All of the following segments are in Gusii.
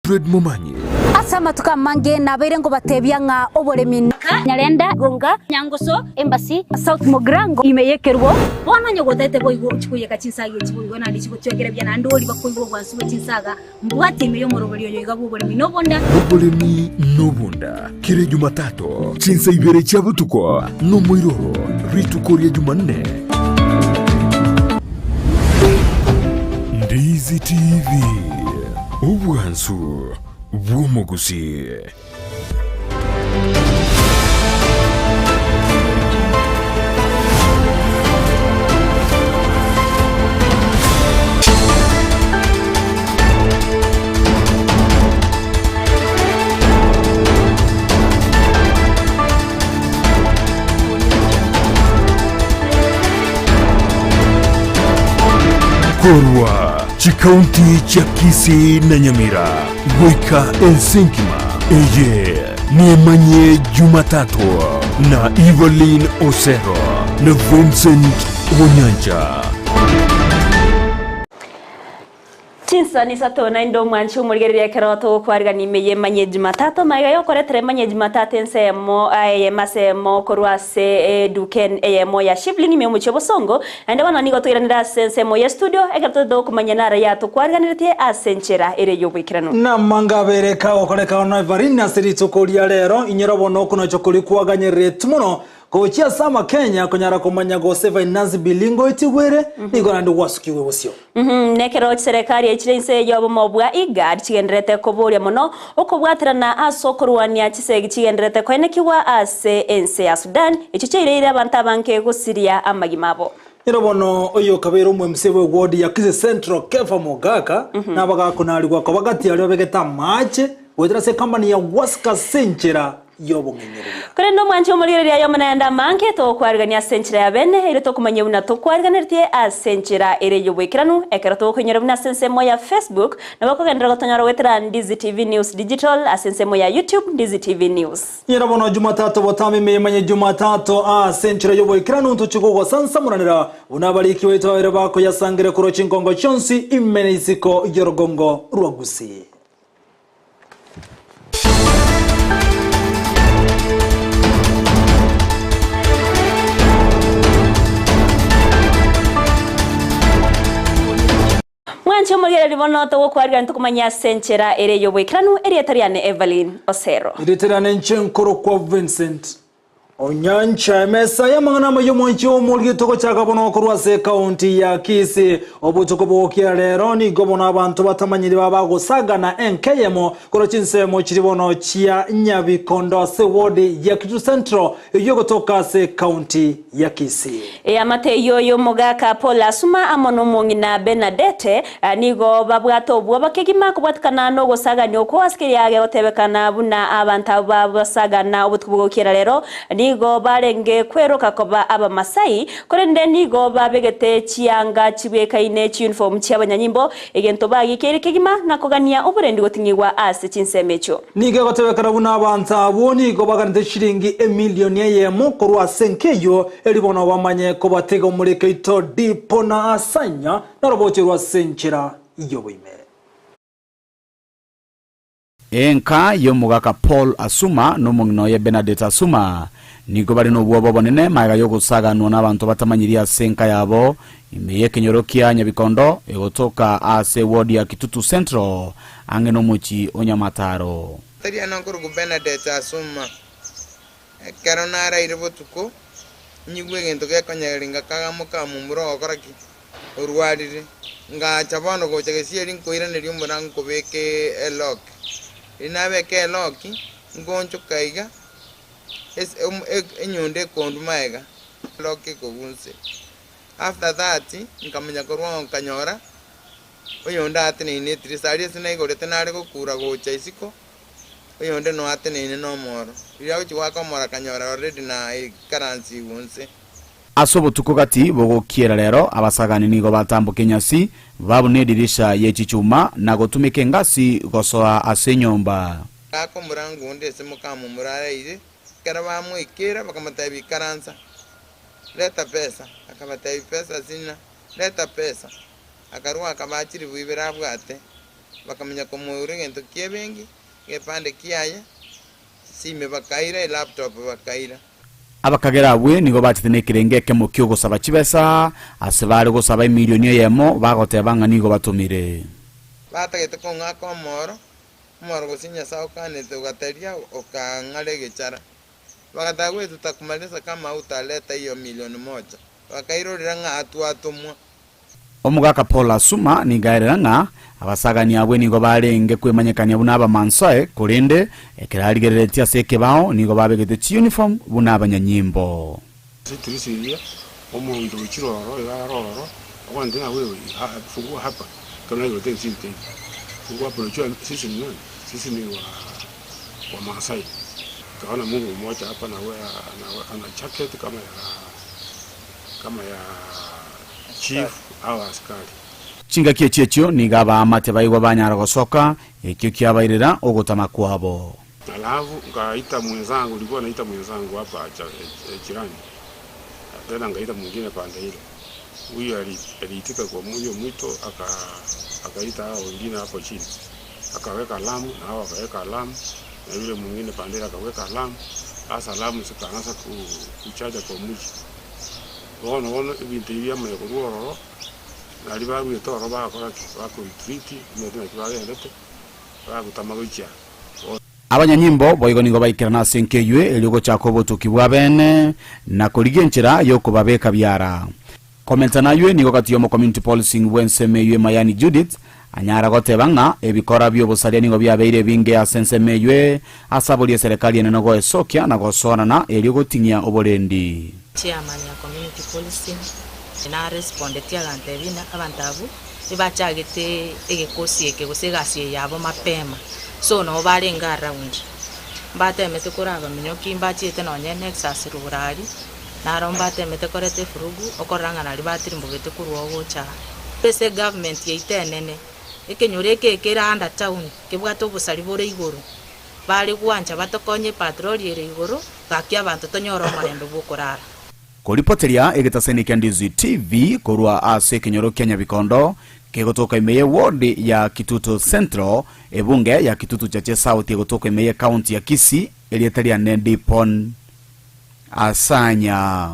Fred Momanyi. Ase amatuko amange nabeire nkobatebia ng'a oboremi. Nyarenda, Gonga, Nyangoso, Embassy, South Mugirango, ime y'ekerubo. Bono onye gotete boigo ochie koiyeka chinsaga echi boigo naende chigotwekera buya naende oria bakoigwa obwansu bwe chinsaga, mbwate ime y'omoroberi oyo iga bw'oboremi na obonda. Oboremi nobonda, kera Ejumatato, chinsa ibere chia botuko, nomoiroro, rituko ria Jumanne. Ndizi TV, obwansu bw'omogusii. Korwa chikaunti chia Kisii na Nyamira goika ense engima, eye nemanye Jumatatu na Evelyn Osero na Vincent Onyancha. Chinsani isato naende omwanchi omorigereria ekero togokwarigania ime y'emanye Jumatatu, magega y'okoretera emanye Jumatatu ensemo eyemo ase eyemo korwa ase eduka eyemo ya Shivling ime y'omochie o Bosongo, naende bono nigo toiranire ase ensemo ye studio ekero totagete gokomanya naro yatokwariganeretie ase enchera ere y'oboikeranu. Namanga abere kagokoreka ono Evarine ase rituko ria rero, inyora bono okonocha koria kwaganyereretwe mono Gochia ase amakenya konyara komanya gose finance bill ngoetigwe ere, nigo naende gwasukigwe bosio. Nekero chiserekari echire inse y'obomo bwa IGAD chigendererete koboria mono okobwaterana ase okorwania chisegi chigendererete koenekigwa ase ense ya Sudan, echio chiaireire abanto abange gosiria amagima abo. Ere bono oyokabeire omo-MC bw'eward ya Kisii Central Kepha Mogaka nabagakonarigwa koba gati aria obegete amaache goetera ase ecompany ya Waska ase enchera y'obong'ainereria. Korende omwanche omorigereria aye omonene amange, togokwarigania ase enchera ya bene, erio tokomanyia buna tokwariganeretie ase enchera ere y'oboikeranu. Ekero togokoinyora buna ase ensemo ya Facebook, nabo okogenderera gotonyora goetera Ndizi TV News Digital, ase ensemo ya YouTube, Ndizi TV News. Nyora bono Jumatatu botambe emeyemanye Jumatatu ase enchera y'oboikeranu ntochie gogosansamoranera buna abariki baito babere bakoyasangere korwa chinkongo chionsi ime na isiko y'orogongo rwa Gusii. Mwanche omorigereria bono togokwarigania tokomanya ase enchera ere y'oboikeranu erieta riane Evelyn Osero. Erieta riane inche nkorokwa Vincent Onyancha emesa y'amang'ana amaya omwanchi omorige togochaka bono korwa ase ekaunti ya Kisii. Obotuko bogokia rero nigo bono abanto batamanyiri baba bagosagana enka eyemo korwa chinsemo chiri bono chia Nyabikondo ase ward ya Kitutu Central eyio egotoka ase ekaunti ya Kisii. Eamate eyio y'omogaka Paul Asuma amo nomong'ina Bernadette nigo babwate obwoba kegima kobwatikana nogosagania okwo ase keria gegotebekana buna abanto abwo babasagana obotuko bogokiera rero nigo barenge kweroka koba Abamasai korende nigo babegete chianga chibwekaine chiuniform chi'abanyanyimbo egento bagikeire kegima na kogania oborendi goting'igwa ase chinsemo echio. Nigo egotebekana buna abanto abwo nigo baganete chiringi emilioni eyemo korwa ase enka eyio, erio bono bamanye kobatiga omoreke oito Dipo na Asanya norobochie rwa ase enchera y'oboime. Enka y'omogaka Paul Asuma na omong'ina oye Bernadette Asuma nigo bare nobwoba obonene magega y'ogosaganwa n'abanto batamanyiri ase enka yabo ime y'ekenyoro kia Nyabikondo egotoka ase eward ya Kitutu Central ang'e nomochi o Nyamataro. Tari ane nkorokwa Bernadette Asuma. Ekero naraire botuko, nyigwe egento gekonyegeria ngakaga mokamomura ogokora ki? Orwarire. Ngacha bono gocha gesieri nkoiraneria omorango nkobeka elock. Riria nabeka elock, ngonchoka iga, ase enyundo ekondwa magega, elock ekogwa inse. After that, nkamanya korwa oo nkanyora, oyonde ateneine etirisa aria ase naigorete nare gokura gocha isiko, oyonde noo ateneine nomoro. Riria agochia goaka omoro akanyora already naikaransigwe inse. Ase obotuko gati bogokiera rero, abasagani nigo batamboka enyasi, babuna edirisha ye chichuma, na gotumeka engasi gosoa ase enyomba. Agaaka omorango onde ase mokamomura araire, ekero bamoikeire bakamotebia, Ikaransa, reta pesa. Akabatebia, Pesa sina, reta pesa. Akarua akabaa chilifu ibere abwate. Bakamanya komoura egento ki'ebenki, egepande kiaye, chisime bakaira, elaptop bakaira. Abakagera abwe nigo bachete nekerengo ekemo ki'ogosaba chibesa, ase bare gosaba emilioni eyemo, bagoteba ng'a nigo batomire. Batagete kong'aka omoro, omoro gose Nyasae okanete ogateria okang'ara egechara. Bagataka gwetuta kumaliza kama hautaleta hiyo milioni moja. Bakairorera ng'a twatomwa. Omogaka Paul Asuma nigo aerera ng'a abasagani abwe nigo barenge kwemanyekania buna Abamansae, korende ekero arigereretie ase ekebao nigo babegete chiyunifomu buna abanyanyimbo. Ase etirisa eria, omonto oichire ororo iga are ororo, okwanete ng'a wewe fungua hapa, ekero naigorete erisiti teiyo. Fungua hapa unajua sisi ni nani? Sisi ni wa Wamaasai. Nikaona mungu mmoja hapa na ana jacket kama ya kama ya chief au askari. Chingaki echio echio nigo abaamate baigwa banyara gosoka, ekio kiabairera ogotama kwabo. Alafu nkaita mwenzangu, nilikuwa naita mwenzangu hapa jirani, tena nkaita mwingine pande ile. Huyu aliitika kwa huyo mwito akaita hao wengine hapo chini, akaweka alamu na hao wakaweka alamu na yule mwingine pande ile akaweka alamu. Sasa alamu zikaanza kuchaja kwa mji. Bono bono ebinto ebi biamanya korwa ororo, naria baruete ororo bagakora ki? Bako retreat, omanyete naki bagendete, bagotama gochia. Abanyanyimbo boigo nigo baikerana ase enka eyio erio gochaka obotuki bw'abeene na korigia enchera y'okobabeka biara. Komenta naywe nigo gati y'omo-community policing bw'ensemo eyio Emayani Judith anyara goteba ng'a ebikora bi'obosaria nigo biabeire ebinge ase ensemo eyio ase aborie eserekari enene goesokia na gosoanana erio goting'ia oborendi. Chairman ya community policing narespondetie agantebia ng'a abanto abwo ebachagete egekosi eke gose egasi eye yabo mapema, so nabo barenge around. Mbatemete korabaminyokia mbachiete nonye Nexus rogoro aria, naro mbatemete koreta efurugu, okorora ng'a naria batirimbogete korwa oo gocha aa. Ase egovernment yaito enene, ekenyoro eke ekere under town, kebwate obosari bore igoro, bare gwancha batokonye epatroli ere igoro, gaki abanto tonyore omorembe bw'okorara. Koripoteria egetaseni kia Ndizi TV korwa ase ekenyoro kia Nyabikondo kegotoka ime ye ward ya Kitutu Central, ebunge ya Kitutu Chache South egotoka ime ye county ya Kisii, erieta riane Dipon Asanya.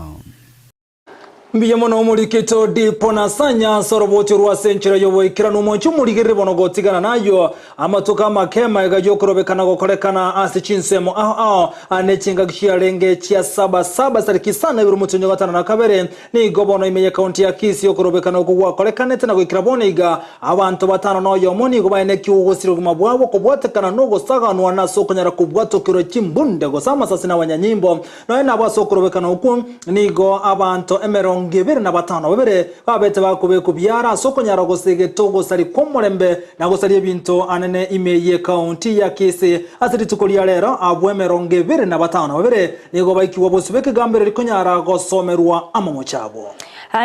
Mbuya mono omorikito Dipon Asanya ase oroboti orwo ase enchera y'oboikeranu omonche omorigereri bono gotigana nayio Amatuko amake magega y'okorobekana gokorekana ase chinsemo ao ao ane chingaki chiarenge chia saba saba tariki isano ibere omotienyi o gatano na kabere, nigo bono ime y'ekaunti ya Kisii okorobekana okwo gwakorekanete na goikera bono iga abanto batano na oyomo nigo baenekigwe gosiria obogima bwabo kobwatekana nogosaganwa na ase okonyara kobwatokerwa chimbunde gose amasasi nabanyanyimbo. Nonya nabo ase okorobekana okwo nigo abanto emerongo ebere na batano na babere babete bakobekwa biara ase okonyara gosegeta ogosaria kw'omorembe na gosaria ebinto anene ime y'ekaunti ya Kisii. Ase rituko ria rero abwo emerongo ebere na batano na babere nigo baikigwa bosio b'ekegambero rikonyara gosomerwa amamocho abo.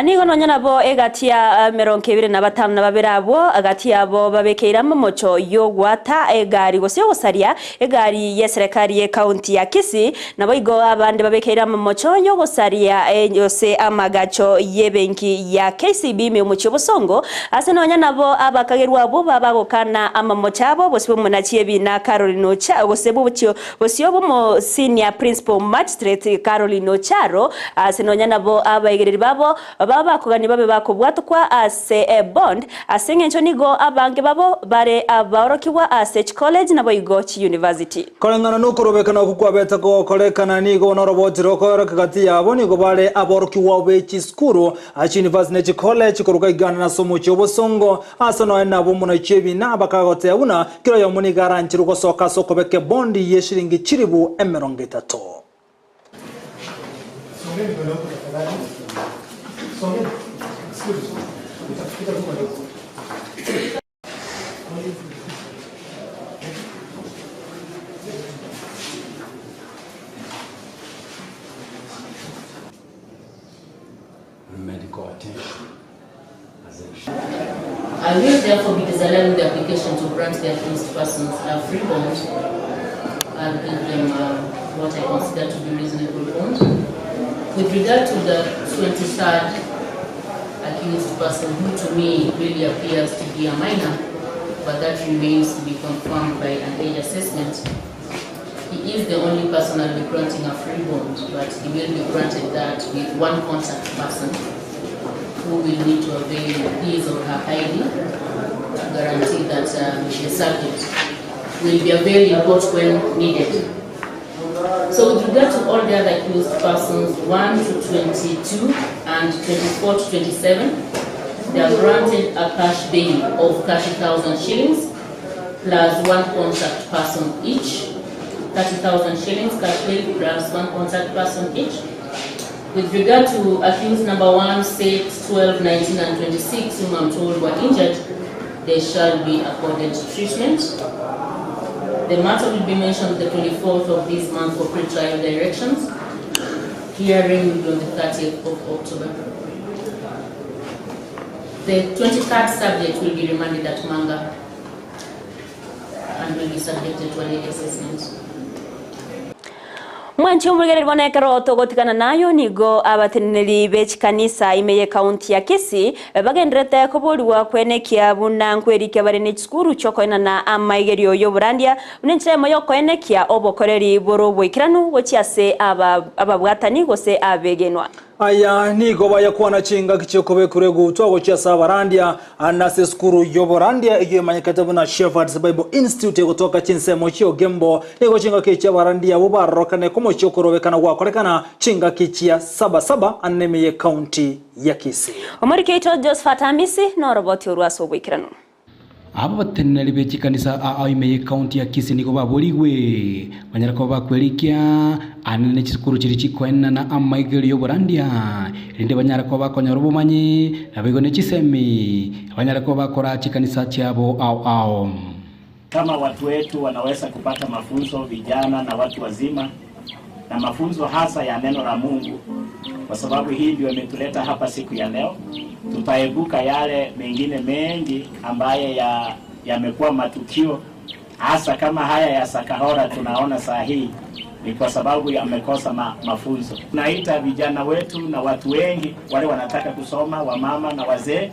Nigo nonya nabo egati ya emerongo ebere na batano na babere abwo, gati yabo babekeire amamocho y'ogwata egari gose ogosaria egari y'eserekari y'ecounty ya Kisii, naboigo abande babekeire amamocho y'ogosaria gose amagacho y'ebenki ya KCB ime omochie obosongo, ase nonya nabo abakagerwa abwo babagokana amamocho abo bosio bw'omonachi ebina Caroline Ocha gose bosio bw'omo Senior Principal Magistrate Caroline Ocharo Ase nonya nabo abaigereri babo baba bakogania babe bakobwatokwa ase ebond, ase engencho nigo abange babo bare abaorokigwa ase chicollege naboigo chiuniversity. Koreng'ana nokorobekana okwo kwabete gokorekana, nigo noroboti rokooroka gati yabo nigo bare aborokigwa be chisukuru, chiuniversity ne chicollege koruga Uganda na ase omochie obosongo, ase nonya nabo omonachie ebina bakagoteba buna kera oyomo nigo arancherwe gosoka ase okobeka ebondi ye shilingi chilibu emerongo etato. Medical attention as a I will therefore be disallowing the application to grant the accused persons a free bond. I'll give them what I consider to be reasonable bond. With regard to the 23rd accused person, who to me really appears to be a minor, but that remains to be confirmed by an age assessment. He is the only person I'll be granting a free bond, but he will be granted that with one contact person who will need to avail his or her ID to guarantee that um, the subject will be availed in court when needed. So with regard to all the other accused persons, 1 to 22 and 24 to 27, they are granted a cash bail of 30,000 shillings plus one contact person each. 30,000 shillings cash bail plus one contact person each. With regard to accused number 1, 6, 12, 19 and 26, whom I'm told were injured, they shall be accorded treatment. The matter will be mentioned the 24th of this month for pre-trial directions. Hearing will be on the 30th of October. The 23rd subject will be remanded at Manga and will be subjected to an age assessment. Mwanche omorigereria bono ekero togotigana nayo nigo abateneneri be chikanisa ime y'ekaunti ya Kisii bagendererete koborigwa kwenekia buna nkwerikia bare ne chisukuru chiokoenana amaigerio y'oborandia buna enchera eyemo y'okoenekia obokoreri bore oboikeranu gochia ase ababwatani gose abegenwa. Aya nigo bayakwana chingaki chi'okobekerwa egutwa gochia ase abarandia na ase esukuru y'oborandia eyio emanyekete buna Shepherds Bible Institute egotoka chinsemo chi'Ogembo. Nigo chingaki echi abarandia abwo barorokane komochia okorobekana gwakorekana chingaki chia saba saba ane ime y'ecounty ya Kisii. Omoriki oito Josephat Amisi noroboti orwo ase oboikeranu. Aba bateneneri be chikanisa aa ime y'ecounty ya Kisii nigo baborigwe banyare koba bakwerikia anene ne chisukuru chiria chikoenana amaigerio y'oborandia, erinde banyare koba bakonyora obomanyi naboigo ne chisemi, banyare koba bakoraa chikanisa chiabo ao ao. Kama watu wetu wanaweza kupata mafunzo, vijana na watu wazima, na mafunzo hasa ya neno la Mungu, kwa sababu hii ndio imetuleta hapa siku ya leo. Tutaepuka yale mengine mengi ambaye yamekuwa matukio hasa kama haya ya Sakahora tunaona saa hii ni kwa sababu yamekosa mafunzo. Tunaita vijana wetu na watu wengi wale wanataka kusoma, wamama na wazee,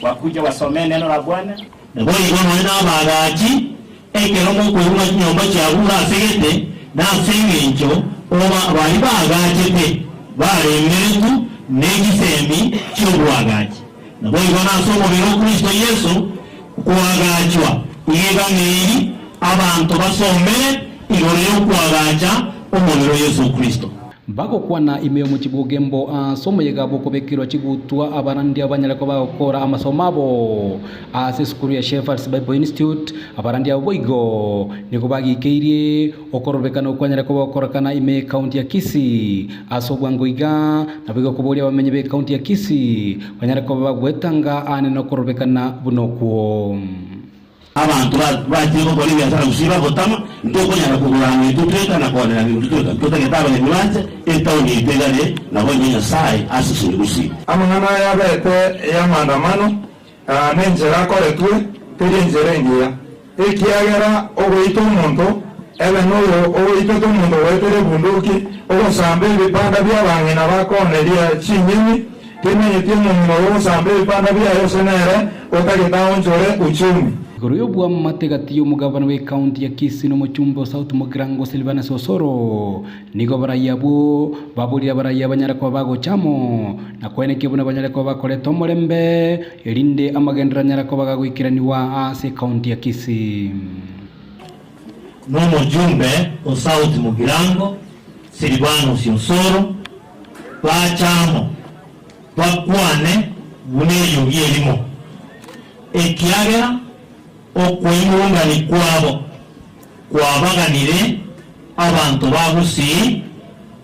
wakuja wasomee neno la Bwana. Nabo igo nonya na abaagachi, ekero mokoigwa chinyomba chiabure ase gete, na ase engencho oba baria baagachete baremeretwe ne chisemi chi'oboagachi. Nabo igo nase omobere o Kristo Yeso koagachwa, iga egang'eiri abanto basomere igoro y'okoagacha omobere o Yeso Kristo. Bagokwana ime y'omochie bw'Ogembo ase omoyega bw'okobekerwa chigutwa abarandia banyare koba bagokora amasomo abo ase esukuru ya Shepherds Bible Institute. Abarandia abwo boigo nigo bagikeirie okorobekana okwanyare koba gokorekana ime y'ecounty ya Kisii ase obwango iga, naboigo koboria abamenyi b'ecounty ya Kisii banyare koba bagwetanga aane nokorobekana buna okwo. Abanto bachire gokora ebiasara gose bagotama, ntokonyara kogora ang'e intwe tweka na koonera ang'e intwe tweka. Ntotagete abageni banche etaoni yaito egare, naboigo Nyasae asesenie gusii. Amang'ana aya abete y'amaandamano nenchera akoretwe teri enchera engiya, ekiagera ogoita omonto ebe noyo ogoitete omonto goetera ebunduki, ogosamba ebipanda bi'abang'ina bakooneria chinyeni, Timanyeti omong'ina oyo ogosamba ebipanda biaye ose nere otagete aonchore uchumi. Igoro y'obwamate gati y'omogabana bw'ecounty ya Kisii na omochumbe o South Mugirango Silvanus Osoro, nigo abarai abwo baborire abarai abanyare koba bagocha amo na koenekia buna banyare koba bakoreta omorembe, erinde amagenderero anyare koba gagoikeranigwa ase ecounty ya Kisii. Nomojumbe o South Mugirango Silvanus Osoro bacha amo bakwane buna eriogi erimo, ekiagera okoimurungania kwabo kwabaganire abanto ba Gusii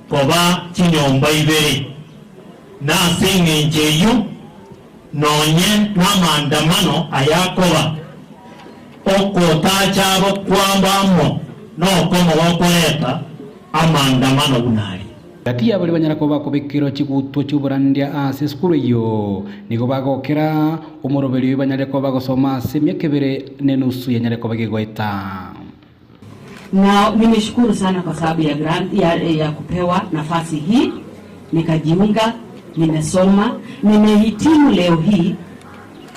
koba chinyomba ibere, na ase engencho eyio nonye namaandamano ayakoba, okotacha abo kwabo amo nokomo gokoreta amaandamano buna aria. Gati ya baria banyara koba bakobekerwa chigutwa chi'oborandia ase esukuru eyio, nigo bagokera omoroberio oyio banyare koba bagosoma ase emiaka ebere na enusu yanyare koba gegoeta. Na nimeshukuru sana kwa sababu ya grant, ya kupewa nafasi hii nikajiunga, nimesoma, nimehitimu leo hii.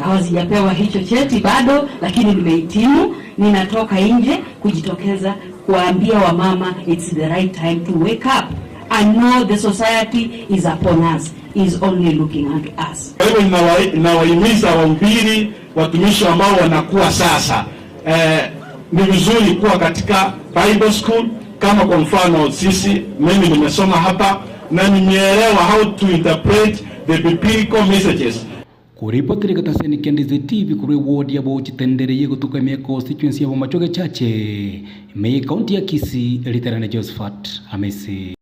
Kawa sijapewa hicho cheti bado, lakini nimehitimu. Ninatoka nje kujitokeza kuwaambia wamama it's the right time to wake up and know the society is upon us, is only looking at us. Kwa hivyo ninawahimiza wahubiri, watumishi ambao wanakuwa sasa, eh, ni vizuri kuwa katika Bible school. Kama kwa mfano sisi, mimi nimesoma hapa na nimeelewa how to interpret the biblical messages. Kuripotera egetaseni kia Ndizi TV korwa eward ya Bochitendere yegotuka ime constituency ya Bomachoge Chache ime ye county ya Kisii Riterane Josephat Amisi.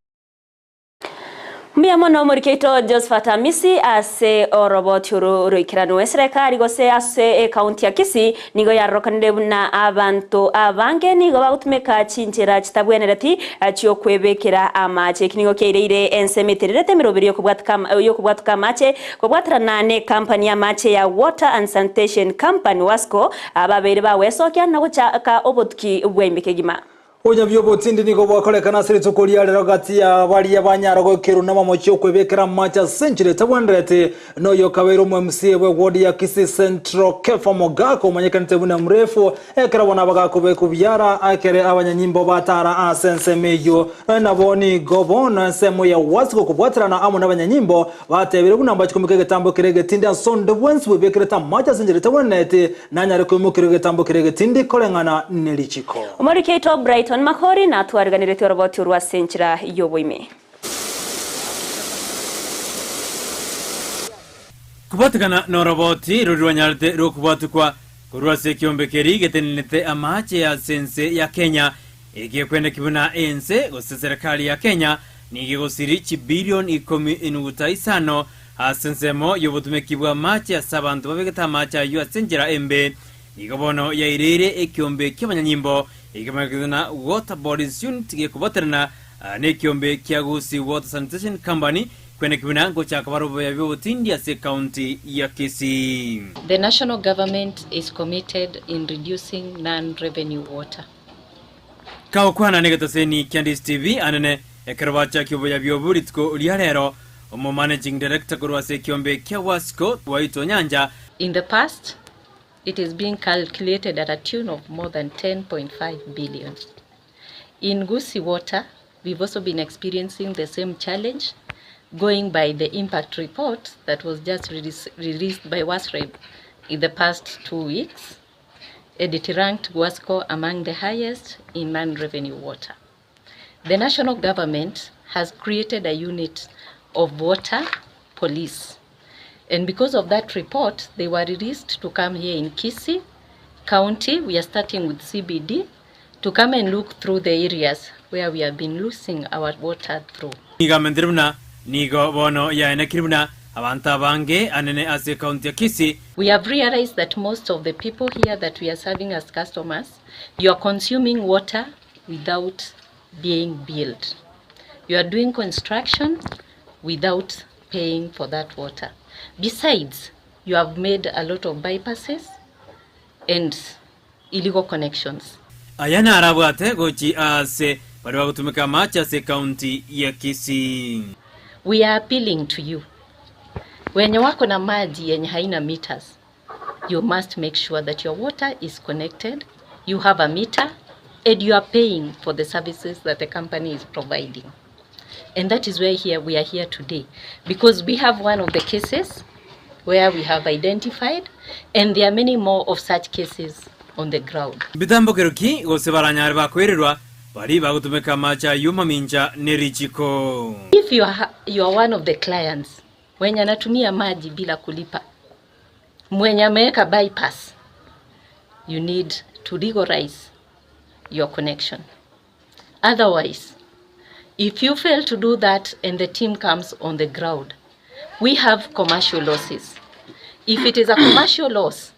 Mbuya mono omoriki oito Josephat Amisi ase oroboti oro roikeranu. Eserekari gose ase ecounty ya Kisii nigo yarokanire buna abanto abange nigo bagotumeka chinchera chitabwenereti chiokwebekera amache. Eki nigo kiaireire ense emetererete emeroberi yokobwatuka amache kobwaterana ne company y'amache ya Water and Sanitation Company, WASCO, ababeire bagwesokia na gochaka obotuki bwa ime kegima. Obonya bw'obotindi nigo bwakorekana ase rituko ria rero gati ya baria banyara goikerwa namamochi okwebekera amache ase enchera etabwenereti, na oyo okabeire omo MCA bwe ward ya Kisii Central Kepha Mogaka omanyekanete buna Mrefu ekero bono abagakobeku biara ekere abanyanyimbo batara ase ensemo eyio. Nonya nabo nigo bono ensemo ya Wasco kobwaterana amo nabanyanyimbo batebire buna mbache koimoka egetambo keria egetindi ase onde bwensi bwebekerete amache ase enchera etabwenereti nanyare koimokerwa egetambo keria egetindi koreng'ana nerichiko. Omoriki oito Brighton Makori natwariganeretie oroboti orwo ase enchera y'oboime. Kobwatekana noroboti roria rwanyarete rw'okobwatukwa korwa ase ekiombe keria getenenete amache ase ense ya Kenya, egekwendeki buna ense gose serikali ya Kenya nigo egosiri chibilion ikomi enuguta isano ase ensemo y'obotumeki bw'amache ase abanto babegete amache ayio ase enchera embe. Nigo bono yaireire ekiombe ki'abanyanyimbo ekemanyekanete na Water Bodies Unit gekobaterana nekiombe kia Gusii Water Sanitation Company kweneki buna ngochaka bare obobe bw'obotindi ase ekaunti ya Kisii. The national government is committed in reducing non-revenue water. Kagokwana negetaseni kia Ndisi TV anene ekero bachakia oboyabi obo rituko ria rero, omo managing director korwa ase ekiombe kia Wasco Waitwa Nyancha, In the past, it is being calculated at a tune of more than 10.5 billion. In Gusii Water, we've also been experiencing the same challenge, going by the impact report that was just released by WASREB in the past 2 weeks, and it ranked Guasco among the highest in non-revenue water. The national government has created a unit of water police. And because of that report, they were released to come here in Kisii County. We are starting with CBD to come and look through the areas where we have been losing our water through. Nigo amentere buna nigo bono yaenekire buna abanto abange anene ase ekaunti ya Kisii. We have realized that most of the people here that we are serving as customers, you are consuming water without being billed. You are doing construction without paying for that water. Besides, you have made a lot of bypasses and illegal connections. Aya narabwate gochi ase baria bagotumeka amache ase ekaunti ya Kisii. We are appealing to you. Wenye wako na maji yenye haina meters, you must make sure that your water is connected, you have a meter, and you are paying for the services that the company is providing. And that is why we are here today, because we have one of the cases where we have identified, and there are many more of such cases on the ground. Mbitambokero ki gose baranyare bakoirerwa bari bagotumeka amache ayio mamincha ne richiko. If you are one of the clients wenye anatumia maji bila kulipa, mwenye ameweka bypass, you need to legalize your connection. Otherwise, if you fail to do that and the team comes on the ground, we have commercial losses. If it is a commercial loss,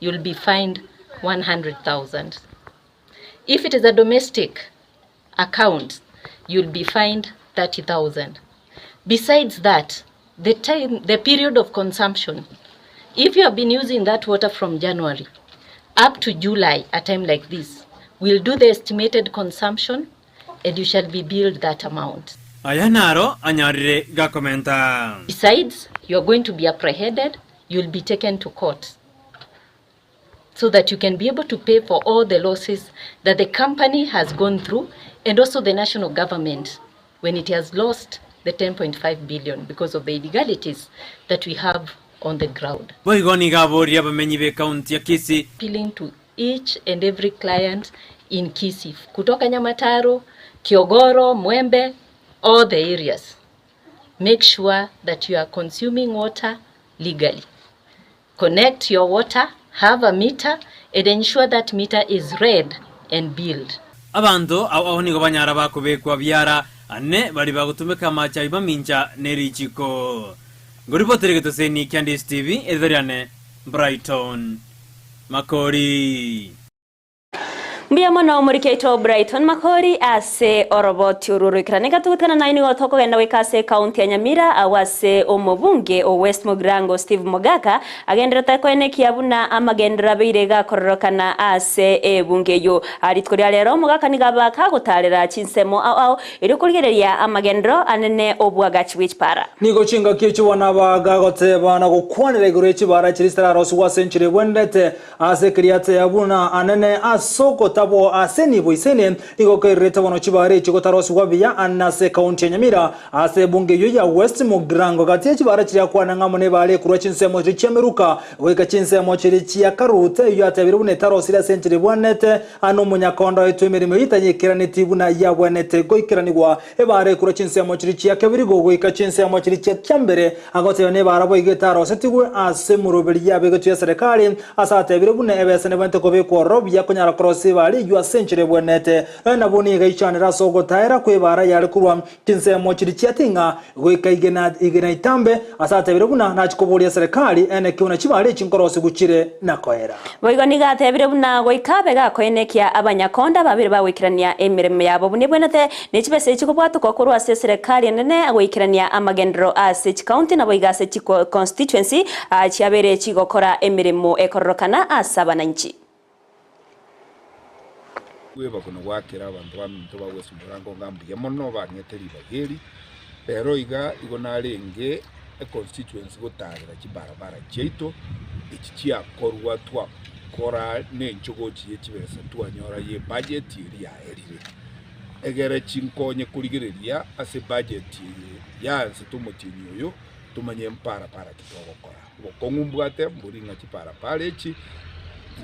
you'll be fined 100,000. If it is a domestic account, you'll be fined 30,000. Besides that, the period of consumption, if you have been using that water from January up to July, a time like this, we'll do the estimated consumption and you shall be billed that amount. Aya naro anyarire gakomenta. Besides, you are going to be apprehended. You'll be taken to court so that you can be able to pay for all the losses that the company has gone through and also the national government when it has lost the 10.5 billion because of the illegalities that we have on the ground. Boigo nigo aborie abamenyi b'ekaunti ya Kisii. Appealing to each and every client in Kisii, kutoka Nyamataro, Kiogoro, Mwembe, all the areas, make sure that you are consuming water legally. Connect your water, have a meter, and ensure that meter is read and billed. Abanto ao nigo banyara bakobekwa biara ane baria bagotumeka amache ayio mamincha ne richiko. Ngoripotere getoseni kia Ndisi TV, erieta riane Brighton Makori. Mbuya mono omoriki oito Brighton Makori ase oroboti orwo roikerane. Gatogotigana naye nigo tokogenda goika ase ekaunti ya Nyamira agwo ase omobunge o West Mugirango Steve Mogaka agenderete koenekia buna amagenderero abeire gakororokana ase ebunge eyio. Rituko ria rero Mogaka nigo aba kagotarera chinsemo ao ao erio korigereria amagenderero anene obwagachi bwe chipara. Nigo chingaki echio bono bagagoteba na gokwanera igoro ye chibara chiria chitararosigwa ase enchera egwenerete, Ase Kiriati-Yearimu buna anene ase ogotabwa ase enibo isene, nigo koirerete bono chibara echi gotarosigwa buya anene ase ekaunti ya Nyamira. Ase ebunge eyio ya West Mugirango gati ye chibara chiria akwana ng'a amo nebara ekorwa chinsemo chiria chi'emeruka goika chinsemo chiria chia Karuta eyio atebire buna etarosire ase enchera ebwanete ane omonyakondo aetwe emeremo eyio etanyekeraneti buna yabwanete goikeranigwa ebara ekorwa chinsemo chiria chia Kebirigo goika chinsemo chiria chia Kiambere Agoteba nebara boigo etarosetigwe ase emoroberi y'abegetwe ya serikali, ase atebire buna ebesa nebwenerete kobekwa ororo buya konyara korosia ebara eyio ase enchera ebwenerete. Nonya nabwo nigo aichanire ase ogotaera kw'ebara yare korwa chinsemo chiria chia Ting'a goika igena igena itambe, ase atebire buna nachie koboria eserekari ene ki buna chibara echi nkorosigwa chire na koera. Boigo nigo atebire buna goika abe gakoenekia abanyakonda babere bagoikerania emeremo yabo buna ebwenerete, Ne chibesa echi kobwatokwa korwa ase eserekari enene goikerania amagenderero ase chikaunti naboigo ase chiconstituency chiabeire chigokora emeremo ekororokana ase abananchi. Kweba kono gwakera abanto baminto ba West Mugirango ng'a mbuya mono bang'ete ribaga eri. Rero iga igo narenge econstituency gotarera chibarabara chiaito echi chiakorwa twakora nenchogochi ye chibesa twanyora ye budget eria yaerire. Egere chinkonye korigereria ase budget eye yansete omotienyi oyo tomanye mparapara ki togokora. Obokong'u mbwate mbori ng'a chiparapara echi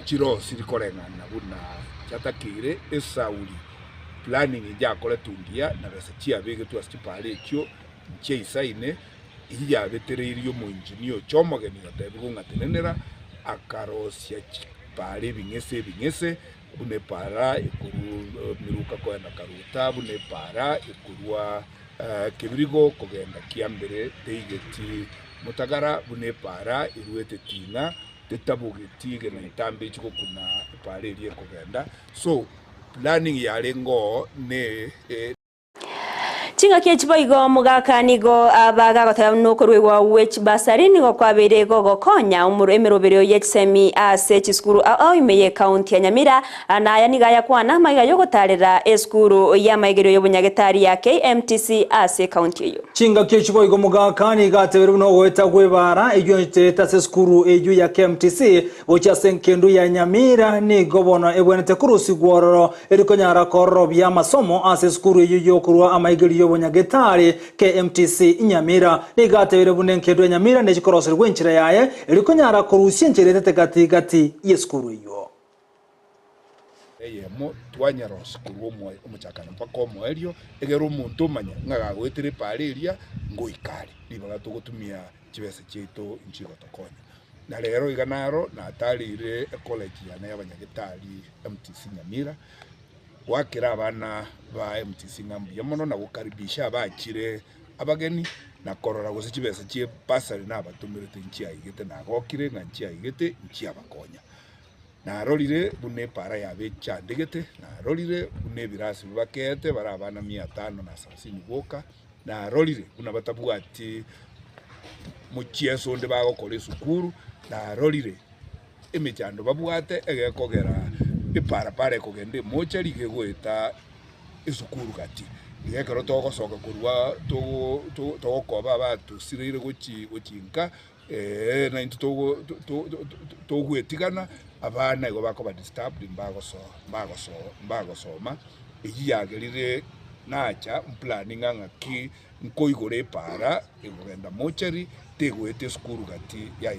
nchirosiri koreng'ana buna chiatakeire esauri planning njakoretwe ngiya na besa chiabegetwe ase chipara echio nchiaisaine eyio yabetereirie omoengineer ocha omogeni otebigwe ng'a tenenera akarosia chipara ebing'ese ebing'ese Buna epaara ekorwa Miruka kogenda Karuta, buna epaara ekorwa Kebirigo kogenda Kiambere teigeti Motagara, buna epaara eruete Ting'a tetabogeti egena etambe echi gokuna epaara eria ekogenda. So planning yarenge oo ne. Chingaki echi boigo omogaka nigo aba gagoteba buna okoruegwa gwe chibasari nigo kwabeire gogokonya emeroberio ye chisemi ase chisukuru ao ao ime y'ekaunti ya Nyamira na aya nigo ayakwana amaiga yogotarera esukuru y'amaigerio y'obonyagetari ya KMTC ase ekaunti eyio. Chingaki echi boigo omogaka nigo atebire buna ogoeta gw'ebaara eyio encherete ase esukuru eyio ya KMTC gochia ase engendu ya Nyamira nigo bono ebwenerete korusigwa ororo Erikonyara kororobia amasomo ase esukuru eyio y'okorua amaigerio y'obonyagetari, KMTC, Nyamira. Nigo atebirie buna engendu ya Nyamira nechi koroserigwa enchera yaye, erikonyara korusia enchera etete gati gati y'esukuru eyio. Eyemo twanyarosia korwa omochakano mpaka omoerio, egere omonto omanye ng'a gagoetera epaara eria ngoika are. Ribaga togotumia chibesa chiaito nchigotokonya. Na rero iga naro natareire ecollege yane y'abanyagetari MTC Nyamira, goakera abana ba MTC ng'a mbuya mono na gokaribisha abachire abageni na korora gose chibesa chie bursary nabatomerete nchiaigete nagokire ng'a nchiaigete nchiabakonya. Narorire buna epaara yabo echandegete, narorire buna ebirasi bibakeete bare abana mia tano na salasini boka, narorire buna batabwati mochieso onde bagokora esukuru, narorire emechando babwate egekogera eparapara ekogenda emochari iga egoeta esukuru gati. Iga ekero togosoka korwa togo togokoba abatosireire gochi gochi nka. Na intwe togo togwetigana, abana igo bakoba disturbed mbagoso mbagoso mbagosoma, eyio yagerire nacha mplaning'a ng'aki nkoigora epaara egogenda mochari tegoeta esukuru gati ya.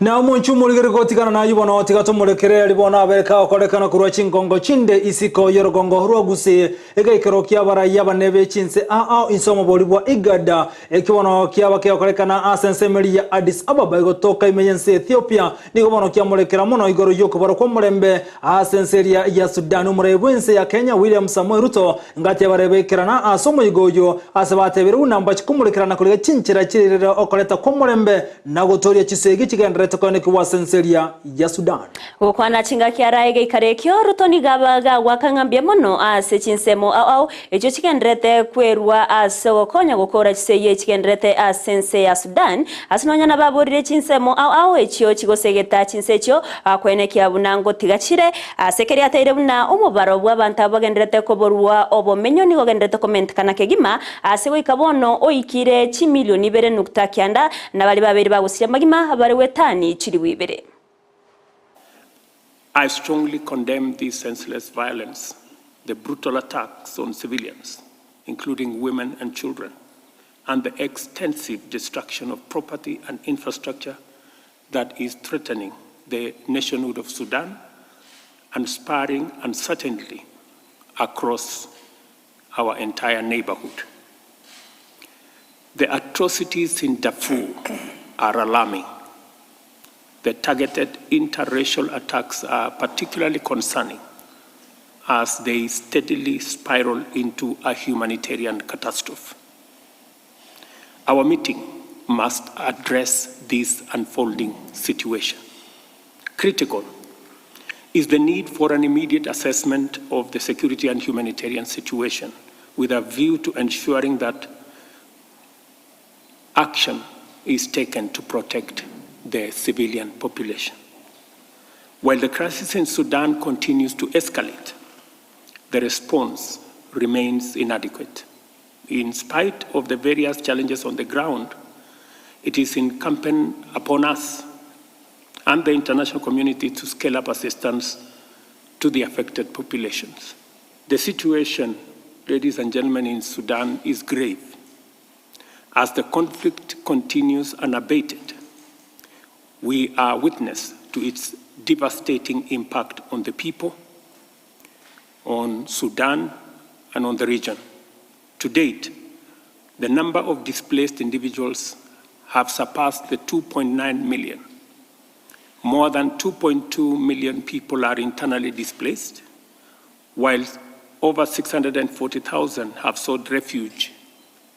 Na omonche omorigeri gotigana nayio bono, tiga tomorekere aria bono abere kagokorekana korwa chingongo chinde isiko y'orogongo rwa Gusii, egeikero ki'abarai abane be chinse ao inse omobori bwa IGAD. Ekio bono kiaba kegokorekana ase ensemo eria ya Addis Ababa egotoka ime y'ense ya Ethiopia, nigo bono kiamorekera mono igoro y'okobarwa kw'omorembe ase ense eria ya Sudan. Omorai bw'ense ya Kenya William Samoei Ruto ngati abarebekerana ase omoyigo oyio ase batebire buna mbachi komorekerana korigia chinchera chiririre okoreta kw'omorembe na gotooria chisegi chigendererete koenekigwa ase ense eria ya Sudan. Gokwana chingaki ara egeikaro ekio, Ruto nigo abaga goaka ng'a mbuya mono ase chinsemo ao ao echio chigendererete kwerua ase ogokonya gokora chisegi echigendererete ase ense ya Sudan, ase nonya nababorire chinsemo ao ao echio chigosegeta chinse echio kwenekia buna ngotiga chire ase keria ateire buna omobaro bw'abanto abwo bagendererete koborwa obomenyo nigo ogendererete komentekana kegima ase goika bono oikire chimilioni ibere nukta kianda na baria babeire bagosiria amagima bare gwetani chilifu ibere. I strongly condemn this senseless violence, the brutal attacks on civilians, including women and children, and the extensive destruction of property and infrastructure that is threatening the nationhood of Sudan and spurring uncertainty across our entire neighborhood. The atrocities in Darfur are alarming. The targeted interracial attacks are particularly concerning as they steadily spiral into a humanitarian catastrophe. Our meeting must address this unfolding situation. Critical is the need for an immediate assessment of the security and humanitarian situation with a view to ensuring that action is taken to protect the civilian population. While the crisis in Sudan continues to escalate, the response remains inadequate. In spite of the various challenges on the ground, it is incumbent upon us and the international community to scale up assistance to the affected populations. The situation, ladies and gentlemen, in Sudan is grave. As the conflict continues unabated, we are witness to its devastating impact on the people, on Sudan, and on the region. To date, the number of displaced individuals have surpassed the 2.9 million. More than 2.2 million people are internally displaced, while over 640,000 have sought refuge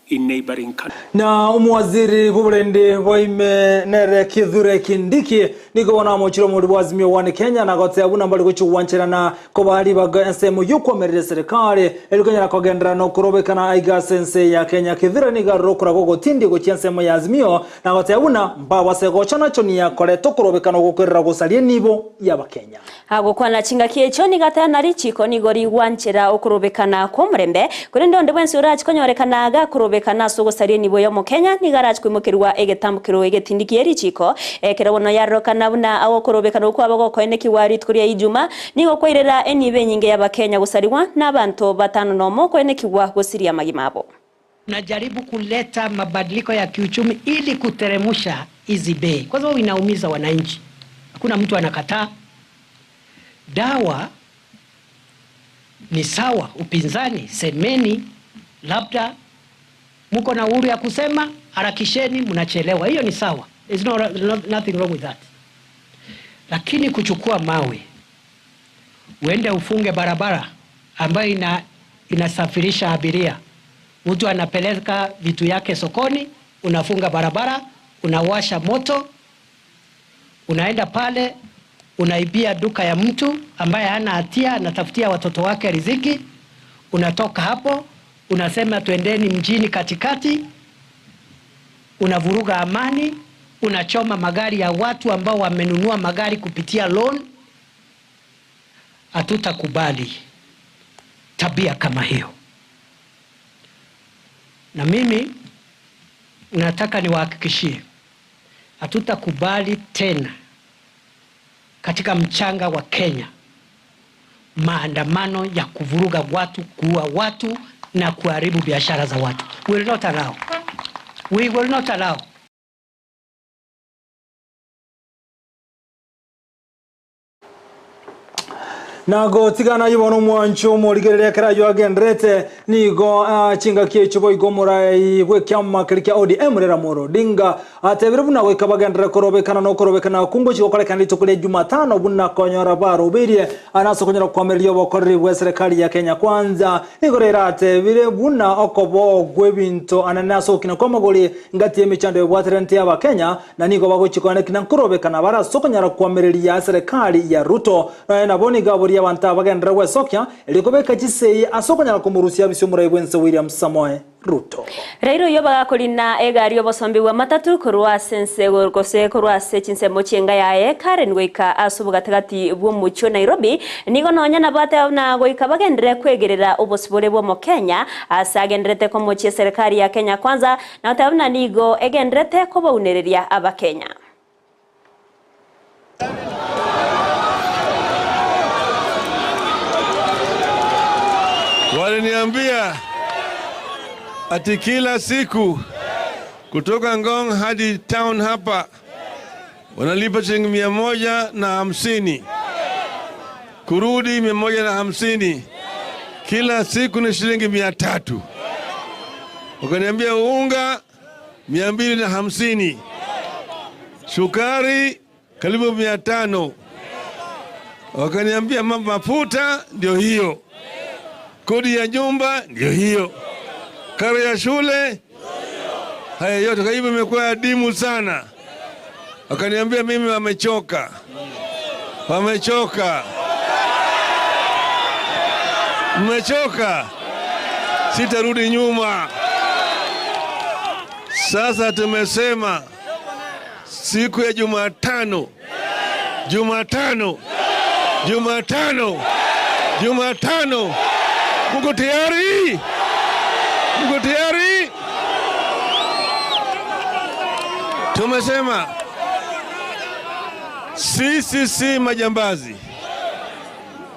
in neighboring countries. Na omowaziri bw'oborende bwaime nere Kithure Kindiki nigo bono amochire omorwoti bwa Azimio One Kenya na goteba buna mbare gochia gwancherana kobaa ribaga ensemo y'okwamerera eserekari eri konyara kogenderera na okorobekana aiga ase ense ya Kenya. Kithure nigo arure okoraga ogotindi gochia ensemo ya Azimio na goteba buna mbabase gochona-chonia koreta okorobekana ogokorera gosaria enibo y'Abakenya. Agokwana chingaki echio nigo atana richiko nigo rigwanchera okorobekana kw'omorembe, korende onde bwensi orache konyorekana gakorobekana ase ogosaria enibo y'Omokenya nigo arache koimokerwa egetambokero egetindi kie richiko. Ekero bono yarorokana buna okorobekana okwo kwaba gokoenekigwa rituko ria Ijuma, nigo kwairera enibo enyinge y'Abakenya gosarigwa, na abanto batano nomo koenekigwa gosiria amagima abo. Tunajaribu kuleta mabadiliko ya kiuchumi ili kuteremusha hizi bei, kwa sababu inaumiza wananchi. Hakuna mtu anakataa dawa ni sawa. Upinzani semeni, labda mko na uhuru ya kusema, harakisheni, mnachelewa, hiyo ni sawa. There's no, no, nothing wrong with that. Lakini kuchukua mawe uende ufunge barabara ambayo ina, inasafirisha abiria, mtu anapeleka vitu yake sokoni, unafunga barabara, unawasha moto, unaenda pale unaibia duka ya mtu ambaye hana hatia, anatafutia watoto wake riziki. Unatoka hapo unasema twendeni mjini katikati, unavuruga amani, unachoma magari ya watu ambao wamenunua magari kupitia loan. Hatutakubali tabia kama hiyo, na mimi nataka niwahakikishie Hatutakubali tena katika mchanga wa Kenya maandamano ya kuvuruga watu, kuua watu na kuharibu biashara za watu. We will not allow. We will not allow. Nagotigana ibo nomwancho omorigereria ekero aywo agenderete nigo chingaki echo boigo omorai bwa ekiama keria kia ODM Raila Amolo Odinga atebire buna goika bagenderere korobekana na okorobekana okwo ngochi gokorekana rituko ria Jumatano buna konyora barobeirie ase okonyora koamereria obokoreri bwa eserekari ya Kenya Kwanza. Nigo rero atebire buna okoba ogwa ebinto anene ase ogokina kwa amagori ngati y'emechando ebwaterente y'abakenya na nigo bagochi koanekina nkorobekana bare ase okonyara koamereria eserekari ya Ruto. Nonya nabo nigo aboria abanto abagenderere gwesokia erio kobeka chisei ase okonyara komorusia abise omorai bw'ense William Samoei Ruto. Raila oyio bagakorina egari y'obosombi bwa matatu korwa ase ense gose korwa ase chinsemo chi'enga yaye Karen goika ase obogatagati bw'omochie o Nairobi, nigo nonya nabo ateba buna goika bagenderere kwegerera obosibore bw'Omokenya ase agendererete komochia eserekari ya Kenya Kwanza na goteba buna nigo egendererete kobaunereria Abakenya. Waliniambia ati kila siku kutoka Ngong hadi town hapa wanalipa shilingi 150, kurudi 150, kila siku ni shilingi 300. Wakaniambia unga 250, sukari karibu 500. Wakaniambia mambo mafuta ndio hiyo, kodi ya nyumba ndio hiyo, karo ya shule, haya yote. Kwa hivyo imekuwa adimu sana. Wakaniambia mimi wamechoka, wamechoka, mmechoka, sitarudi nyuma. Sasa tumesema siku ya Jumatano, Jumatano, Jumatano, Jumatano. Mko tayari? Mko tayari? Tumesema sisi si majambazi,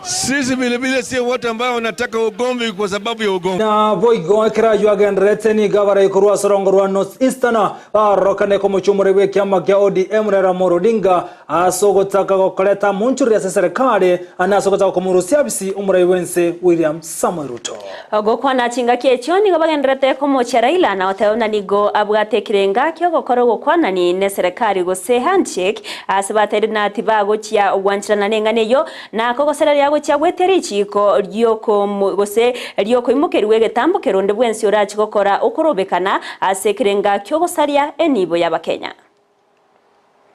sisi vilevile sio watu ambao wanataka ugomvi kwa sababu ya ugomvi. Na boigo ekero aywo agenderete nigo abarai korwa ase orongo rwa North Eastern barorokane komochia omorei bwa ekiama kia ODM Raila Amolo Odinga ase ogotaka gokoreta amonchoreri ase eserekari ande ase ogotaka komorusia abisi omorai bwense William Samoei Ruto. Ogokwana chingaki echio nigo bagenderete komochia Raila na goteba buna nigo abwate ekerenga ki'ogokora ogokwanani na eserekari gose handshake ase bateire na tibagochia gwancherana neng'ana eyio na kogosereria gochia goetia richiko riokomo gose riokoimokerigwa egetambo keronde bwensi orache gokora okorobekana ase ekerenga kiogosaria enibo y'Abakenya.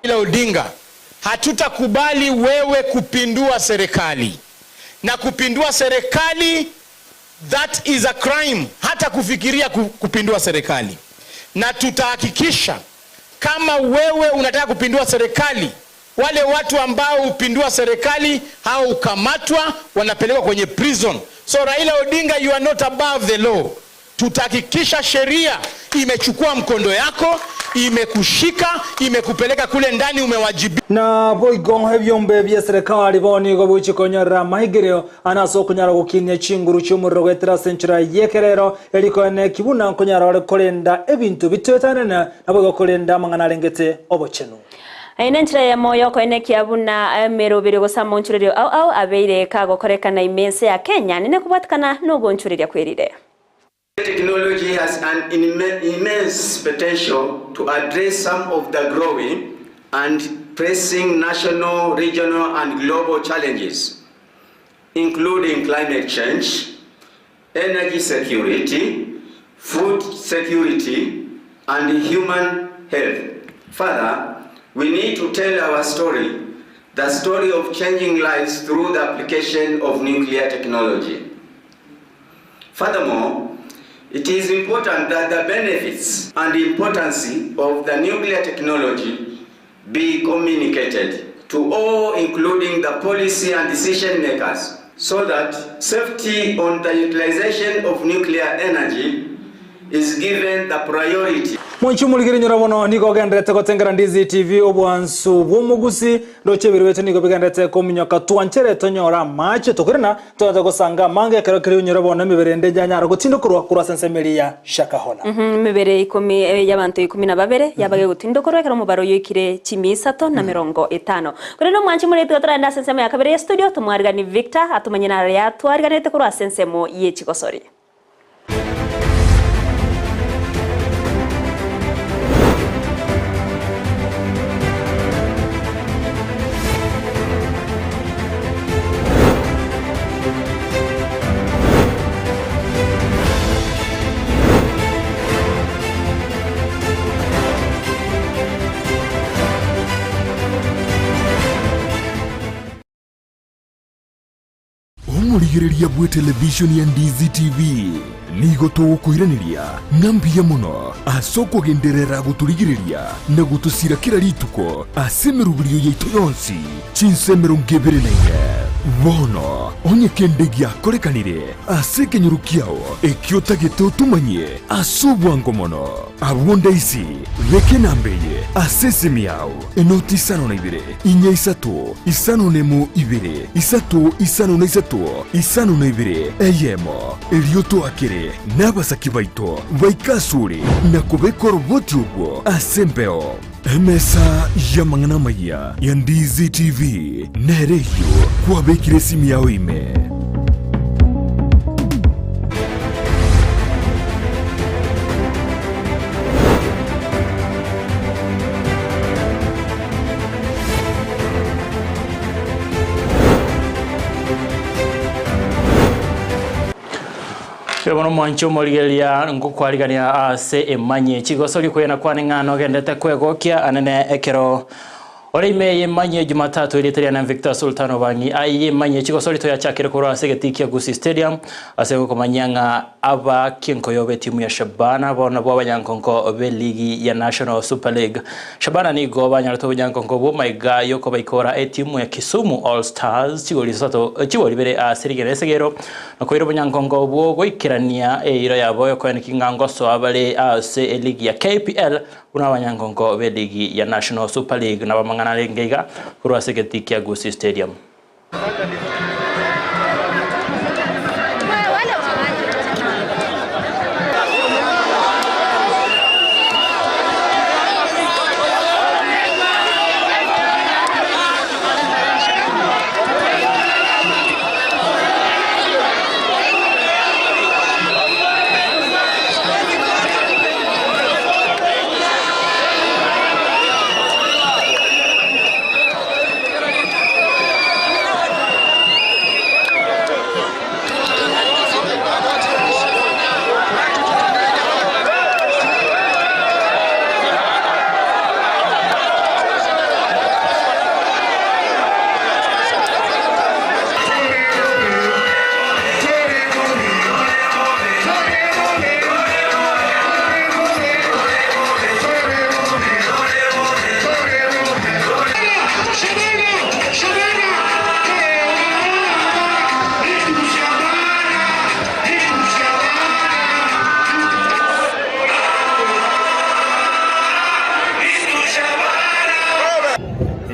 Raila Odinga, hatutakubali wewe kupindua serikali. Na kupindua serikali, that is a crime. Hata kufikiria kupindua serikali. Na tutahakikisha kama wewe unataka kupindua serikali, wale watu ambao hupindua serikali hao hukamatwa, wanapelekwa kwenye prison. So Raila Odinga, you are not above the law. Tutahakikisha sheria imechukua mkondo yako, imekushika, imekupeleka kule ndani, umewajibika. Na boigo ebiombe bia serikali bono nigo bochikonyorera amaigerio ane ase okonyara gokinia chinguru chi'omorero goetera ase enchera y'ekerero erikoene ki buna nkonyara ore korenda ebinto bitoetanene naboigo korenda amang'ana arengete obochenu. Eye nenchera eyemo y'okoenekia buna emeroberi gose amonchorerio ao ao abeire kagokorekana ime ense ya Kenya nene kobwatikana nogonchoreria kwerire. Technology has an immense potential to address some of the growing and pressing national, regional, and global challenges, including climate change, energy security, food security, and human health. Further, we need to tell our story, the story of changing lives through the application of nuclear technology. Furthermore, it is important that the benefits and importance of the nuclear technology be communicated to all, including the policy and decision makers, so that safety on the utilization of nuclear energy is given the priority. Mwanchi omorigeri nyora bono nigo ogenderete gotengera Ndizi TV obwansu bw'omogusi ndoche ebirobeto nigo bigenderete kominyoka twanchere tonyore amache tokorena toete gosanga amange ekero keria onyore bono emebere ende yanyara gotindokorwa korwa ase ensemo eria ya Shakahola. Emebere ikomi y'abanto ikomi na babere yabage gotindokorwa ekero omobaro oyoikire chimia isato na merongo etano. Korende omwanchi more tiga toragende ase ensemo ya kabere ye studio tomwariganie Victor atomanye naro yatwariganete korwa ase ensemo ye chigosori. Omorigereria bw'etelevishoni ya Ndizi TV, nigo togokoiraneria ng'a mbuya mono ase okogenderera gotorigereria na gotosira kera rituko ase emeroberio yaito yonsi chinsa 24. Bono onye kende giakorekanire ase ekenyoro kiao ekio otagete otomanyie ase obwango mono, abwo ndaisi beka enamba eye ase esimi yao. Enoti isano na ibere, inya isato, isano nemo ibere, isato isano na isato, isano na ibere, eyemo. Erio toakere nabasaki baito baike asore na kobeka oroboti orwo ase embeo. Emesa y'amang'ana amayia ya Ndizi TV nere eyio kwabekire esimi yao ime. Bono omwanche omorigereria ngokwarigania ase emanyie chigosori kwena kwane ng'a nogendete kwegokia anene ekero ore ime y'emanyie Jumatatu erieta riane Victor Sultan Obang'i aye emanyie chigosori toyachakire korwa ase egetii kia Gusii Stadium Ase gokomanyia ng'a aba kinkoyo b'etimu ya Shabana bono nabwo abanyankonko b'eligi ya National Super League. Shabana nigo banyarete obonyankonko bw'omaiga y'okobaikora etimu ya Kisumu All Stars chigori isato chigori ibere ase rigena esegero na koira obonyankonko obwo goikerania eira yabo y'okoeneki ng'a ngosoa bare ase eligi ya KPL buna abanyankonko b'eligi ya National Super League. Nabo amang'ana arenge iga korwa ase egetii kia Gusii Stadium.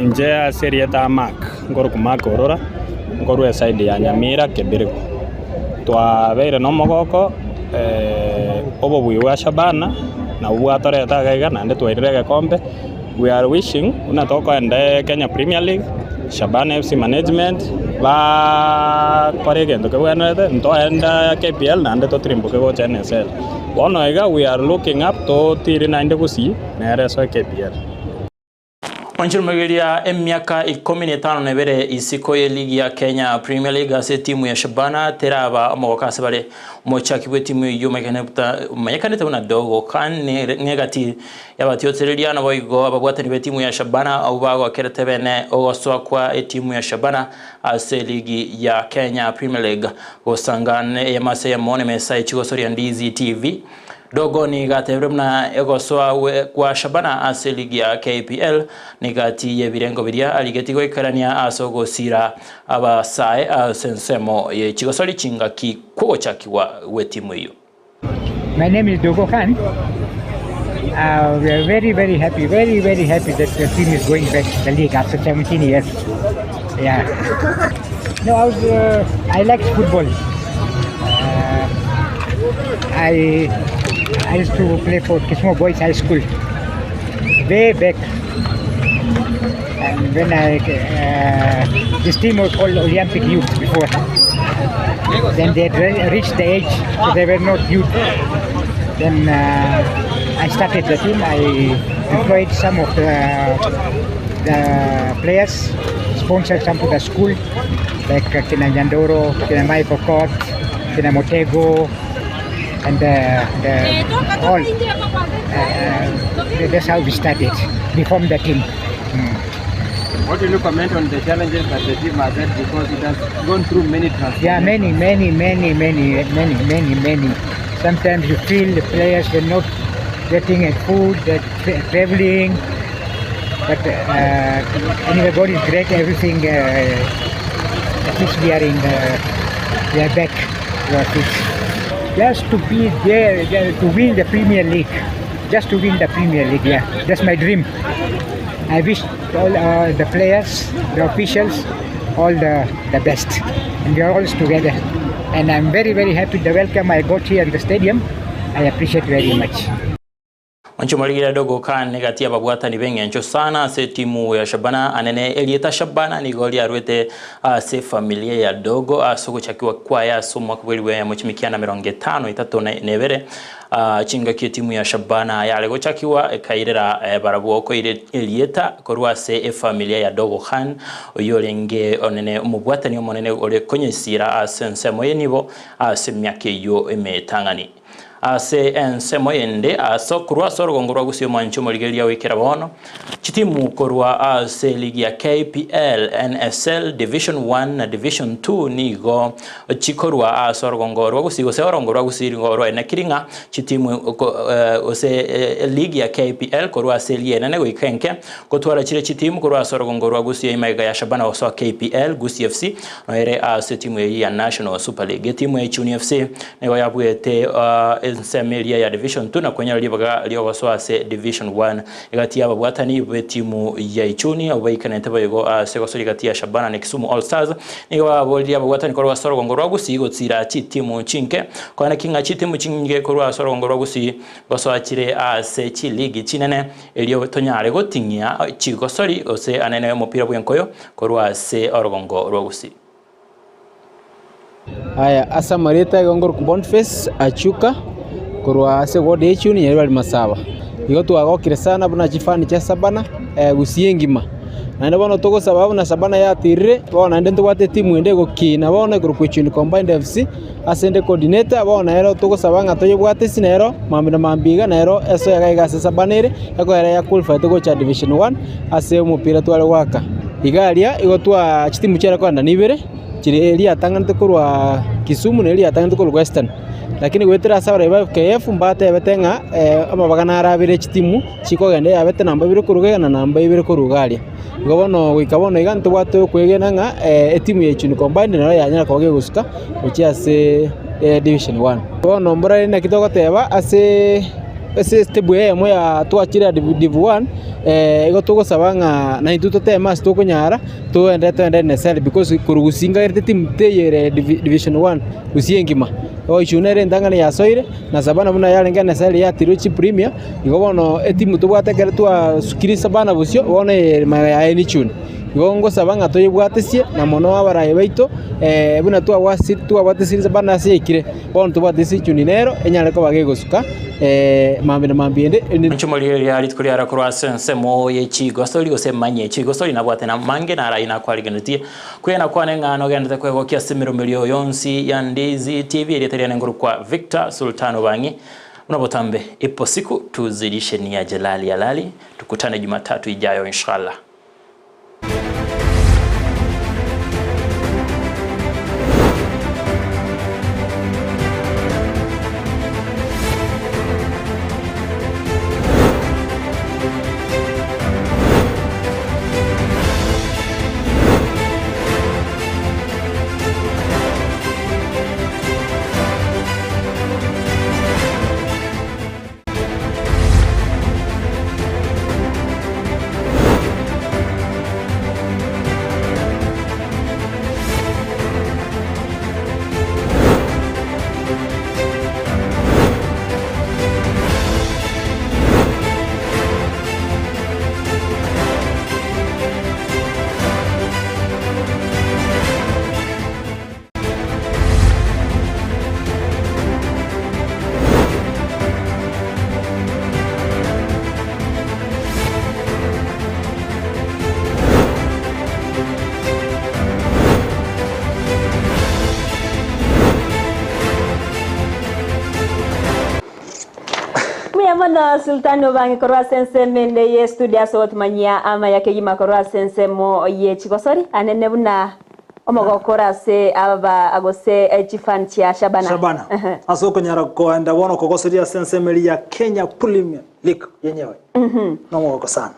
Inche ase erieta Mark, nkorokwa Mark Orora, nkorwa eside ya Nyamira Kebirigo. Twabeire na omogoko obobui bwa Shabana nabwo bwatoreta iga iga naende twairire egekombe. We are wishing buna tokoenda Kenya Premier League, Shabana FC management bakore egento kebwenerete, ntoende KPL naende totirimboke gocha NSL. Bono iga we are looking up totire naende gusii nere esoe KPL. Onchirumegeria emiaka ikomi na etano na ebere isiko y'eligi ya Kenya Premier League ase etimu ya Shabana teraba omogoka ase bare. Omochaki bw'etimu eyio omanyekanete buna Dogo Khan ng'egati y'abatiotereria naboigo ababwatani b'etimu ya Shabana abwo bagokerete bene ogosoa kwa etimu ya Shabana ase eligi ya Kenya Premier League gosanga eyemo ase eyemo nemesa echigosoria Ndizi TV. Dogo nigo atebire buna egosoa kwa Shabana ase eligi ya KPL negati y'ebirengo biria arigetie goikerania ase ogosira abasae ase ensemo ye chigosori chingaki kw'ogochakigwa gw'etimu eyio. My name is Dogo Khan. We are very, very happy, very, very happy that the team is going back to the league after 17 years. Yeah. No, I was, I liked football. I I used to play for Kisumu Boys High School way back. And when I this team was called Olympic Youth before. Then they had reached the age, so they were not youth. Then I started the team. I employed some of the, the players, sponsored some to the school, like Kina Nyandoro, Kina Mike Okot, Kina Motego, and the, the all. That's how we started. We formed the team. What will you comment on the challenges that the team has had because it has gone through many transformations? Yeah, many, many, many, many, many, many, many. Sometimes you feel the players were not getting at food, they're traveling. But anyway, God is great. Everything. At least we are in. The, we are back to our feet. Just to be there, to win the Premier League. Just to win the Premier League. Yeah, that's my dream. I wish all the players, the officials, all the, the best. And we are always together. And I'm very, very happy the welcome I got here in the stadium. I appreciate very much. Onchomorigire dogo kan gati ababwatani b'eng'encho sana ase timu ya Shabana anene Elieta Shabana nigo riarwete ase familia ya dogo ase ogochakiwa kwaya ase omwaka bwa eribu eyemo chimikiana 53 na ebere chingaki etimu ya Shabana yare gochakiwa ekairera barabwo okoire Elieta korwa ase efamilia ya dogo Khan oyo orenge onene omobwatani omonene ore konyesira ase ensemo ye nibo ase emiaka eywo emetang'ani ase ensemo yende ase korwa ase orogongo rwa gusii omwancho omorigereria goikera bono chitimu korwa ase ligi ya KPL NSL Division 1 na Division 2 nigo chikorwa ase orogongo rwa gusii gose orongo rwa gusii nigo rwaenekiri ng'a chitimu gose ligi ya KPL korwa ase eri enene goika enke gotwara chire chitimu korwa ase orogongo rwa gusii emaiga ya Shabana gosoa KPL Gusii FC noere ase etimu eywo ya National Super League. Etimu ya Ichuni FC nigo yabwete ensemo eria ya Division 2 na konyora ribaga riogosoa ase Division 1 egati y'ababwatani b'etimu ya Ichuni abo baikanete boigo ase gosoria egati ya Shabana na Kisumu All Stars nigo baboririe ababwatani korwa ase orogongo rwa Gusii gotsira chitimu chinke kwana king'a chitimu chinge korwa ase orogongo rwa Gusii gosoa chire ase chiligi chinene erio tonyare goting'ia chigosori gose anene omopira bwenkoyo korwa ase orogongo rwa Gusii. Aya ase amarieta igo nkorokwa Boniface Achuka korwa ase ward ya Ichuni ya Ibari Masaba. Igo twagokire sana buna chifani chia Sabana gusii engima. Naende bono togosaba buna Sabana yatirire bono naende ntobwate etimu ende egokina bono ekorokwa Ichuni Combined FC ase ende coordinator bono nero togosaba ng'a toyebwate ase nero mambia na mambia iga nero esoe iga iga ase Sabana ere ekoera ya qualified gocha division one ase omopira tware goaka. Iga aria igo twa chitimu chiare kogenda nibere. Chire riatang'anete korwa Kisumu na eriatang'anete korwa Western. Lakini goetera ase abarai ba FKF mbatebete ng'a amabaga naro abere chitimu chikogenda eyabete namba ibere korwa iga na namba ibere korwa iga aria. Igo bono goika bono iga ntobwate okwegena ng'a etimu ya Ichuni Combined nero yanyara koba kegosuka gochia ase division one. Bono mborare naki togoteba ase ase estep eyemo ya twachire ya div one igo togosaba ng'a naintwe toteme ase tokonyara. Togende togende NSL because korwa gusii nkagerete timu teiyo ere division one gusii engima. Oichuni nere entang'ani yasoire na Savannah buna yarenge NSL yatirwe chi premier igo bono etimu tobwate ekero twasukire Savannah bosio bono eye magega yaye ni Ichuni. Igo ngosaba ng'a toyebwatesie na mono abarai baito buna twabwasi twabwatesirie Savannah ase yaikire bono tobwatesie Ichuni nero enyare koba gegosuka mambia na mambia ende. Inche rituko riara korwa ase ensemo ye chigosori, gose manye chigosori, nabwate namange narayi nakwarigenetie. Kwegena kwane ng'a nogenderete kwegokia ase emeromerio yonsi ya Ndizi TV, erieta riane nkorokwa Victor Sultan Obang'i. Buna botambe, ipo siku tuzidishe nia Jalali Alali, tukutane Jumatatu ijayo inshallah. mono Sultani Obange korwa ase ensemo ende ye studio ase ogotumanyia amaya kegima korwa ase ensemo ye chigosori anene buna omogoko ore ase aba gose chifan chia Shabana. Shabana ase okonyara koenda bono kogosoria ase ensemo eria ya Kenya Premier League yenyewe nomogoko sana.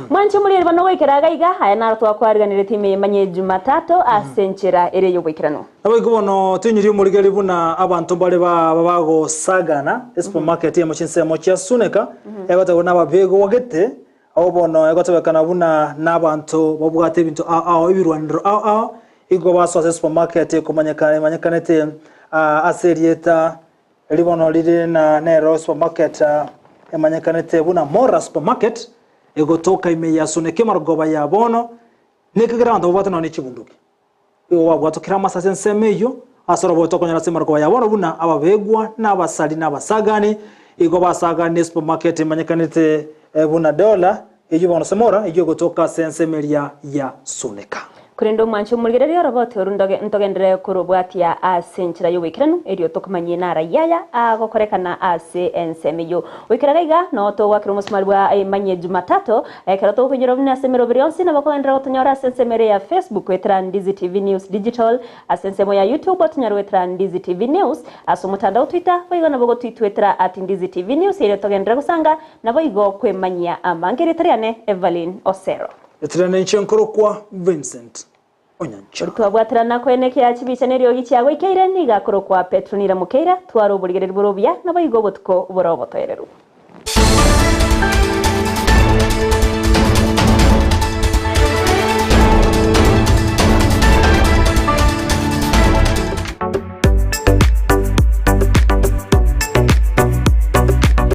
Mwanche omoreri bono goikera iga iga, aya naro twakwariganeretie ime manye Jumatatu ase enchera ere y'oboikeranu. Naboigo bono toinyorie omorigeri buna abanto mbare baba bagosagana esupermarket emo chinsemo chia Suneka, egotebwa nababegwa gete, abwo bono egotebekana buna nabanto babwate ebinto ao ao ebirwanero ao ao, igo basoa ase esupermarket ekomanyekana emanyekanete ase erieta eri bono rire na nero esupermarket emanyekanete buna Mora Supermarket, egotoka ime ya Suneka emarogoba ya bono, nekegera abanto babwate nonya ne chibunduki. Igo gwabwatokire amasase ensemo eyio, ase oroboto okonyora ase emaroko ya bono buna ababegwa, na abasari, na abasagani, igo basagani esupermarket emanyekanete buna Dola, eyio bono Semora, eyio egotoka ase ensemo eria ya Suneka. Korende omwanche omorigererie orobote oru ndoge ntogenderere korobwatia ase enchera y'oboikeranu, erio tokomanyie narai aya agokorekana ase ensemo eyio. Goikera gaiga, noo togoakera omosumari bwa Emanyie Jumatatu, Ekero tokoinyora buna ase emeroberi yonsi nabo kogenderera gotonyora ase ensemo ere ya Facebook goetera Ndizi TV News Digital, ase ensemo ya YouTube otonyore goetera Ndizi TV News, ase omotandao Twitter boigo nabo gotwitwetera at Ndizi TV News erio togenderere gosanga naboigo kwemanyia amange erieta riane Evelyn Osero. Etirana inche nkorokwa Vincent Onyancha. Twabwaterana koenekia chibicha neriogi chiagoikeire, nigo akorokwa Petronila Mokeira, twara oborigereria bore obuya, naboigo obotuko bore obotoereru.